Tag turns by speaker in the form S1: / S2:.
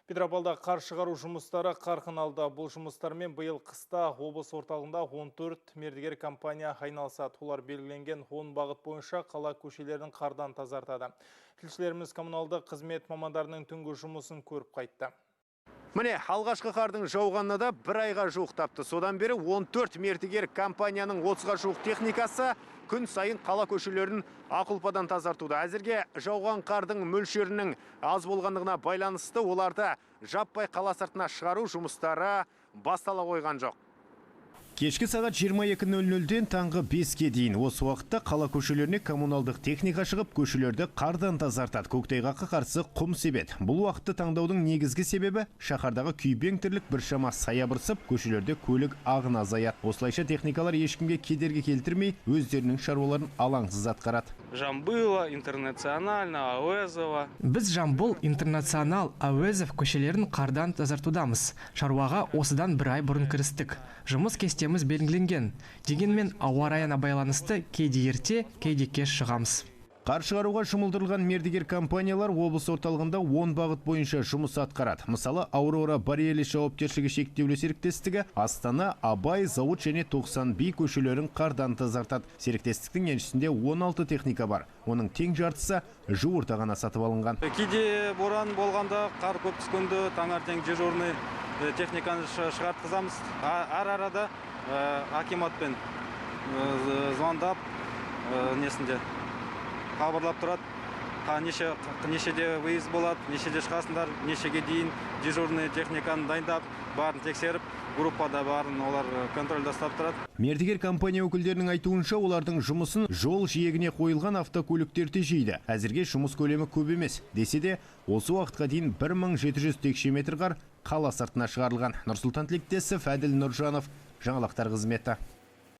S1: Петропавлда қар шығару жұмыстары қарқын алды. Бұл жұмыстармен биыл қыста облыс орталығында 14 мердігер компания айналысады. Олар белгіленген 10 бағыт бойынша қала көшелерін қардан тазартады. Тілшілеріміз коммуналдық қызмет мамандарының түнгі жұмысын көріп қайтты.
S2: Міне, алғашқы қардың жауғанына да бір айға жуықтапты. Содан бері 14 мердігер компанияның 30-ға жуық техникасы күн сайын қала көшелерін ақ ұлпадан тазартуда. Әзірге жауған қардың мөлшерінің аз болғандығына байланысты оларды жаппай қала сыртына шығару жұмыстары бастала қойған жоқ. Кешкі сағат 22:00-ден таңғы 5-ке дейін осы уақытта қала көшелеріне коммуналдық техника шығып, көшелерді қардан тазартады. Көктайғаққа қарсы құм себеді. Бұл уақытты таңдаудың негізгі себебі шаһардағы күйбең тірлік біршама саябырсып, көшелерде көлік ағыны азаяды. Осылайша техникалар ешкімге кедергі келтірмей, өздерінің шаруаларын алаңсыз атқарады.
S3: Жамбыла, Интернациональна, Ауэзова.
S4: Біз Жамбыл, Интернационал, Әуезов көшелерін қардан тазартудамыз. Шаруаға осыдан бір ай бұрын кірістік. Жұмыс кестеміз белгіленген. Дегенмен ауа райына байланысты кейде ерте, кейде кеш шығамыз.
S2: Қар шығаруға жұмылдырылған мердігер компаниялар облыс орталығында 10 бағыт бойынша жұмыс атқарады. Мысалы, Аурора Бореалис жауапкершілігі шектеулі серіктестігі Астана, Абай, Зауыт және 90 Би көшелерін қардан тазартады. Серіктестіктің еншісінде 16 техника бар. Оның тең жартысы жуырда ғана сатып алынған.
S5: Кейде боран болғанда, қар көп түскенде таңертең дежурный техниканы шығартқызамыз. Әр арада акиматпен звондап, несінде хабарлап тұрады. Нешеде выезд болады, нешеде шығасыңдар, нешеге дейін дежурный техниканы дайындап, барын тексеріп, группада барын олар контрольда ұстап тұрады.
S2: Мердігер компания өкілдерінің айтуынша, олардың жұмысын жол жиегіне қойылған автокөліктер тежейді. Әзірге жұмыс көлемі көп емес. Десе де, осы уақытқа дейін 1700 текше метр қар қала сыртына шығарылған. Нұрсұлтан Тілектесов, Әділ Нұржанов, жаңалықтар қызметі.